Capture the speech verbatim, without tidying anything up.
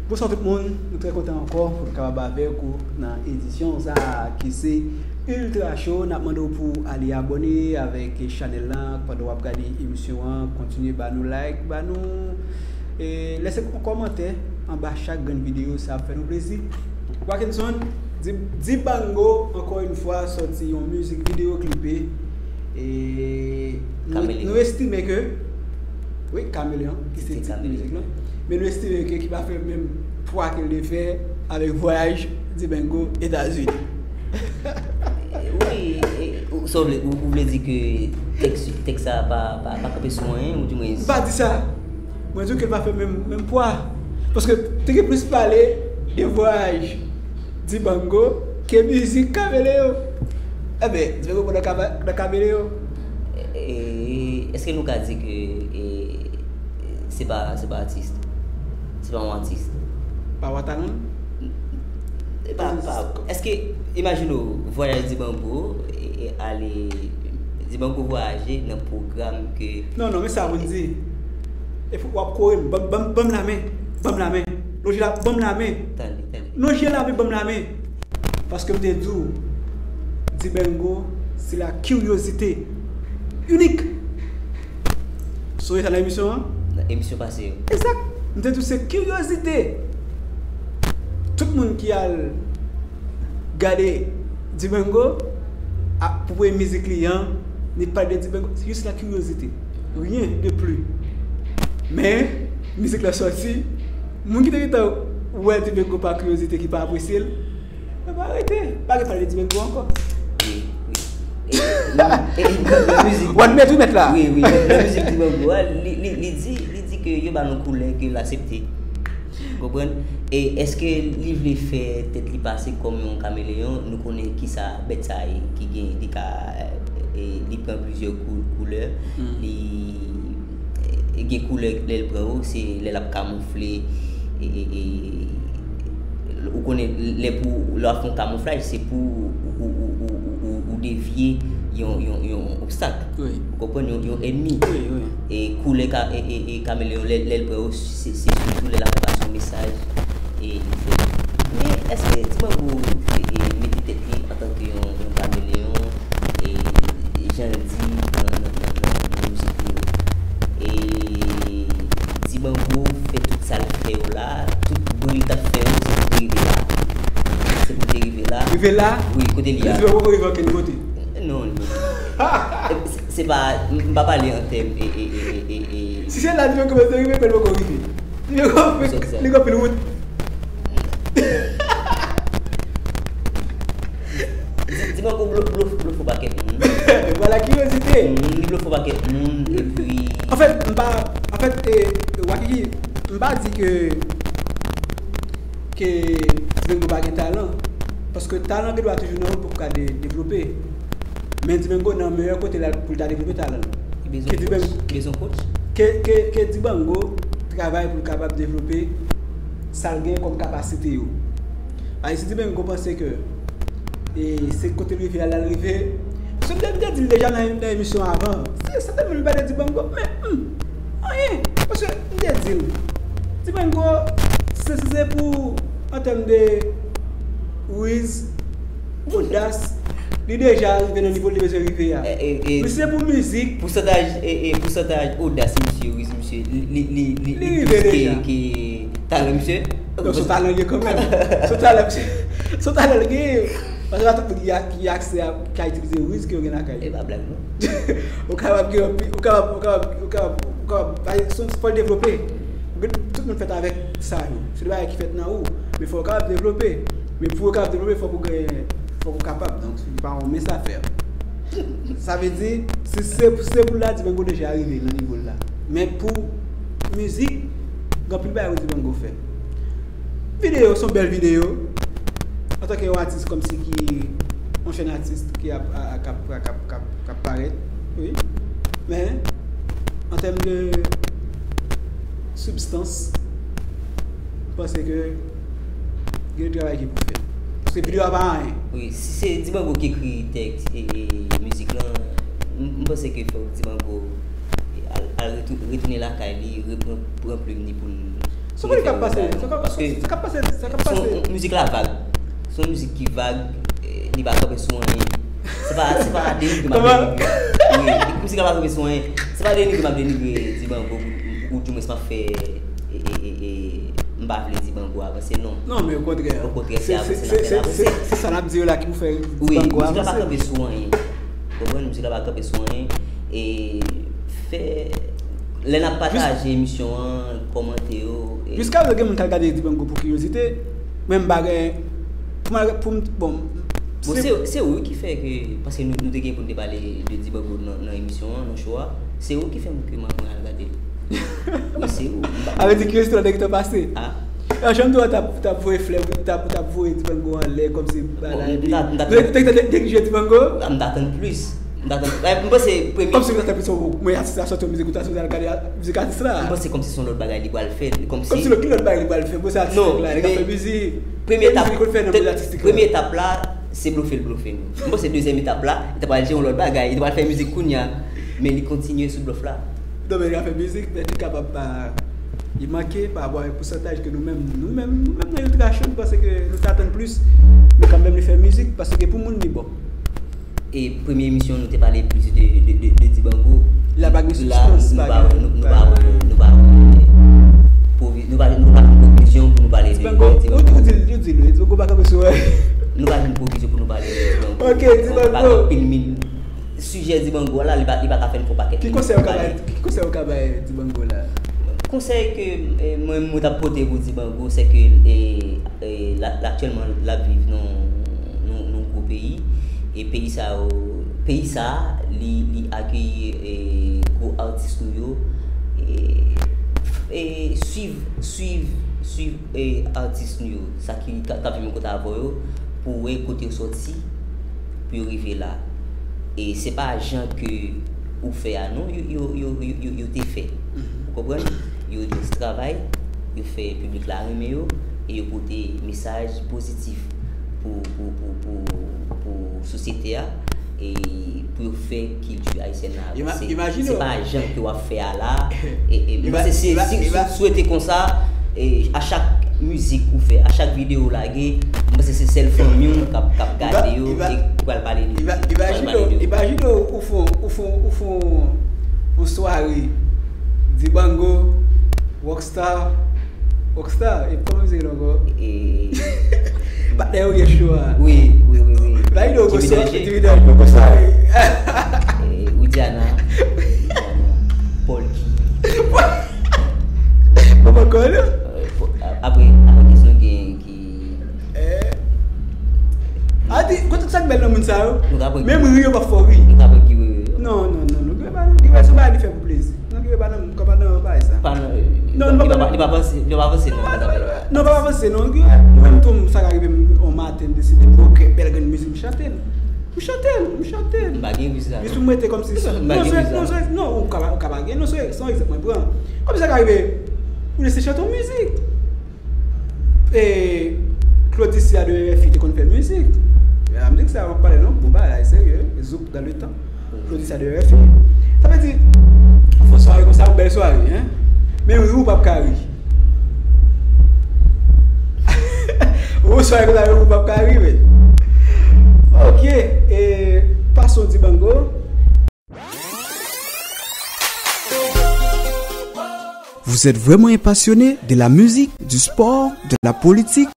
Bonswa tout moun, nou trè kontan ankò pou n kapab avèk ou nan edisyon sa a ki se Ultra Show. N ap mande w pou w ale abòne avèk chanèl la pandan w ap gade emisyon an. Kontinye ba nou like, ba nou, e, lèse yon kòmantè anba chak grenn videyo, sa ap fè nou plezi. Wakinson, Di, Dibango, ankò yon fwa, sòti yon mizik videyo klipe. E nou, Kameleon. Nou estime ke, wi, Kameleon, ki se tit mizik lan. Men nou estime ke ki pa fè menm pwa ke l te fè avèk vwayaj Dibango Etazini. Wi, e, ou, sa w vle, ou, ou vle di ke tèks, tèks sa pa, pa, pa kanpe sou anyen, ou di mwen. M pa di sa. Mwen di w ke l pa fè menm, menm pwa. Paske te gen plis pale de vwayaj Dibango ke mizik Kameleon. Enben, Dibango nan Kaba-, nan Kameleon. E, èske nou ka di ke, e, se pa, se pa atis? Se pa yon atis? Pa Watanan? Pa, pa, èske, imajine w, vwayaj Dibango, e, e, ale, Dibango vwayaje nan pwogram ke. Non, non, men sa pou n di. E pou w ap kore m, ban m, ban m, ban m lamen, ban m lamen. Lonje la, ban m lamen. Tande, tande. Lonje lamen, ban m lamen. Paske m te di w, Dibango, se la kiryozite inik. Sonje sa nan emisyon an? Nan emisyon pase yo. Egzak. M te di w se kiryozite. Tout moun ki al gade Dibango, a, pou premye mizik li an, li pale de Dibango, se jis la kiryozite. Rien de plus. Men, mizik la sòti, moun ki te gentan wè Dibango pa kiryozite, ki pa apresye l, yo pa rete. Pa gen pale de Dibango ankò. Wi, wi. E, e, e, nan, nan mizik. W ap mèt, wi, mèt la. Wi, wi. Nan, nan mizik Dibango a, li, li, li di, li di ke yo ba l yon koulè ke l aksepte. Konprann? E èske li vle fè tèt li pase kòm yon kameleyon? Nou konnen kisa bèt sa ye, ki gen, li ka, e, li pran plizyè kou-, koulè, li, e, gen koulè lè l pran yo, se lè l ap kamoufle, e, e, e, ou konnen lè pou, lè w ap fè yon kamouflaj, se pou ou, ou, ou, ou, ou, ou devye yon, yon, yon obstak. Wi. Ou konprann? Yon, yon ènmi. Wi, wi. E koulè ka, e, e, e kameleyon, lè, lè l pran yo, se, se sitou lè l ap pase yon mesaj, e, li fè. Men, èske Dibango, e, e, mete tèt li antanke yon, yon kameleyon, e, e jan l di nan, nan, nan, nan, nan mizik li yo? E Dibango fè tout sa l fè yo la, tout bri l t ap fè yo, se pou te rive la. Se pou te rive la. Rive la? Wi, kote li a? Li poko rive okenn kote. Non, non. E, se, se pa, m, m pa pale an tèm, e, e, e, e, e, e. Si se la Dibango mete rive, men l poko rive. Li gen anpil, li gen anpil wout. Di, Dibango blo-, blof, blof yon pakèt moun. Vwala kiryozite. Mm, li blof yon pakèt moun, epi. Anfèt, m pa, anfèt, e, Wakiki, m pa di ke, ke Dibango pa gen talan. Paske talan gen dwa toujou nan ou pou w ka de-, devlope. Men Dibango nan meyè kote l al pou l ta devlope talan l. Li bezwen coach. Li bezwen coach. Ke, ke, ke Dibango travay pou l kapab devlope sa l gen kòm kapasite yo. Paske si Dibango panse ke, e, se kote l rive a, l al rive. Paske m te, m te di l deja nan, nan emisyon avan. Se, se tèlman nou pale de Dibango, men, hmm, anyen. Paske m te di l, Dibango, se, se, se pou, an tèm de riz, odas, li deja rive nan nivo l te bezwen rive a. E, e, e, men se pou mizik. Pousantaj, e, e, pousantaj odas misye, riz misye, li, li, li, li, li rive deja. Ke, ke talan misye. Non, se talan l ye kanmenm. Se talan misye. Se talan l gen. Paske pa tout moun ki a, ki aksè a, ki ka itilize riz ke yo gen lakay yo. E pa blag, non. Ou kapab gen anpi-, ou kapab, ou kapab, ou kapab, ou kapab, pa, se, se fò l devlope. Tout moun fèt avèk sa yo. Se de bagay ki fèt nan ou. Men fò w kapab devlope. Men pou w kapab devlope, fòk ou gen, fòk ou kapab. Donk, se pa yon mens afè. Sa vle di, si se, se pou l la, Dibango deja rive nan nivo l la. Men pou mizik, gen anpil bagay pou Dibango fè. Videyo, se yon bèl videyo. Antanke yon atis kòmsi ki, yon jèn atis ki ap, a, a, k ap, k ap, k ap, k ap parèt, wi. Men, an tèm de sibstans, m panse ke gen travay ki pou fèt. Paske videyo a pa anyen. Wi, si se Dibango ki ekri tèks e, e mizik lan, m, m panse ke fòk Dibango al, al retou-, retounen lakay li, repran, pran plim li pou l, Sa k ap pase? Sa k ap pase? Sa k ap pase? Sa k ap pase? Mizik la vag. Se yon mizik ki vag, eh, li pa kanpe sou anyen. Se pa, se pa denigre m ap denigre. Wi, mizik la pa kanpe sou anyen. Se pa denigre m ap denigre Dibango, ou, ou di mwens m ap fè, e, e, e, e, m pa vle Dibango avanse, non. Non, men okontrè. Okontrè, se avanse n ap fè l avanse. Se sa n ap di yo la ki pou fè Dibango avanse. Wi, mizik la pa kanpe sou anyen. Konprann? Mizik la pa kanpe sou anyen. E fè, lè n ap pataje emisyon an, kòmante yo. Jiskaprezan gen moun k al gade Dibango pou kiryozite, men m pa gen, pou m al, pou m, bon. Bon, se, se ou ki fè ke, paske nou, nou te gen pou n te pale de Dibango nan, nan emisyon an, nan show a. Se ou ki fè m ke mwen, mwen al gade l. Wi, se ou. Sa vle di kiryozite w te gentan pase. Ah. Yon jan m te wè w t ap, t ap voye flè, t ap, t ap voye Dibango anlè, kòmsi bagay. Bon, m ta, m ta, te, te, te, te, te jwe Dibango? Ah, m ta tann plis. M ta tann, eh, m panse premye. Kòmsi w ta tann plis, mwen atis la sòti yon mizik, ou ta sot al gade mizik atis la. M panse kòmsi se yon lòt bagay li pral fè. Kòmsi. Kòmsi lòt, ki lòt bagay li pral fè? Bon, se atis la, li ka fè mizik. Premye etap, premye etap la, se blofe l blofe nou. M panse dezyèm etap la, li ta pral jere yon lòt bagay, li ta pral fè mizik kounye a, men li kontinye sou blòf la. Non, men li ka fè mizik, men li kapab pa, li manke pa rapò avèk pousantaj ke nou menm, nou menm, nou menm nan Ultra Show, nou panse ke nou ta tann plis, men kanmenm li fè mizik, paske pou moun li bon. E premye emisyon nou te pale plis de, de, de, de Dibango. La pa gen sibstans, nou pa gen, nou, nou pa gen, nou pa gen, pwovi-, nou pa, nou pa gen pwovizyon pou nou pale de, de Dibango. Ou, ou di, ou di, Louis, Dibango pa kanpe sou anyen. Nou pa gen pwovizyon pou nou pale de Dibango. Ok, Dibango. Pa gen anpil mil sijè Dibango la, li pa, li pa ka fè n fè yon pakèt minit pou pale. Ki konsèy ou ka bay, ki konsèy ou ka bay Dibango la? Konsèy ke, eh, mwen, mwen t ap pote pou Dibango, se ke, eh, eh, la, aktyèlman, l ap viv nan, nan, nan gwo peyi. E peyi sa yo, peyi sa, li, li akeyi, eh, gwo atis nou yo. E, e swiv, swiv, swiv, eh, atis nou yo. Sa ki, k ap, k ap viv yon kote avè yo, pou wè kote yo sòti, pou yo rive la. E se pa jan ke ou fè a, non, yo, yo, yo, yo, yo, yo te fè. Ou konprann? Yo jis travay, yo fè piblik la renmen yo, e yo pote mesaj pozitif pou, pou, pou, pou, pou sosyete a, e pou yo fè kilti ayisyèn nan avanse. Se pa jan ke w ap fè a la, e, e, mwen se, se, si, si w swete konsa, e a chak mizik ou fè, a chak videyo ou lage, mwen se, se sèl fanmi w k ap, k ap gade yo, e ki pral pale de, ki pral pale de yo. Imajine w, ou fè, ou fè, ou fè yon sware Dibango, Rockstar, Rockstar, e kòman se rele ankò? E patnè yo gen cho a. Wi, wi, wi, wi. Imajine w, Jimmy Danger, Jimmy Danger, Rockstar. E Widiana, Paul Ki. Bon, bon, kòl yo. Eh, po-, a-, apre, apre kesyon gen ki, eh. A di, kote sa k bèl nan moun sa yo? Menm ri yo p ap fè w ri. Nou ka pran ki ri yo. Non, non, non, non, Guy Weber, Guy Weber se yon bagay li fè pou plezi. Non, Guy Weber pa nan, Guy Weber pa nan bagay sa. Pa nan, non, li pa, li pa panse, li pa panse nan bagay sa. Non, pa panse non, Guy Weber. Mwen menm tou, sa ka rive m, yon maten, m deside m bon, ok, bèl grenn mizik, m chante l. M chante l, m chante l. M pa gen vi sa. Jis pou m rete kòmsi. M pa gen vi sa. Non, non, ou ka, ou ka pa gen, non, se, se yon egzanp mwen pran. Kòmsi sa ka rive, ou deside chante yon mizik. E Claudicia de R F I te konn fè mizik. E la mizik sa, w ap pale non, bon bagay, serye, zouk dans le temps. Claudicia de R F I. Sa vle di, ou fè sware konsa, yon bèl sware, hein? Men ri ou p ap ka ri. Ou sware konsa, ri ou p ap ka ri, men. Ok, e passons Dibango. Vous êtes vraiment un passionné de la musique, du sport, de la politique?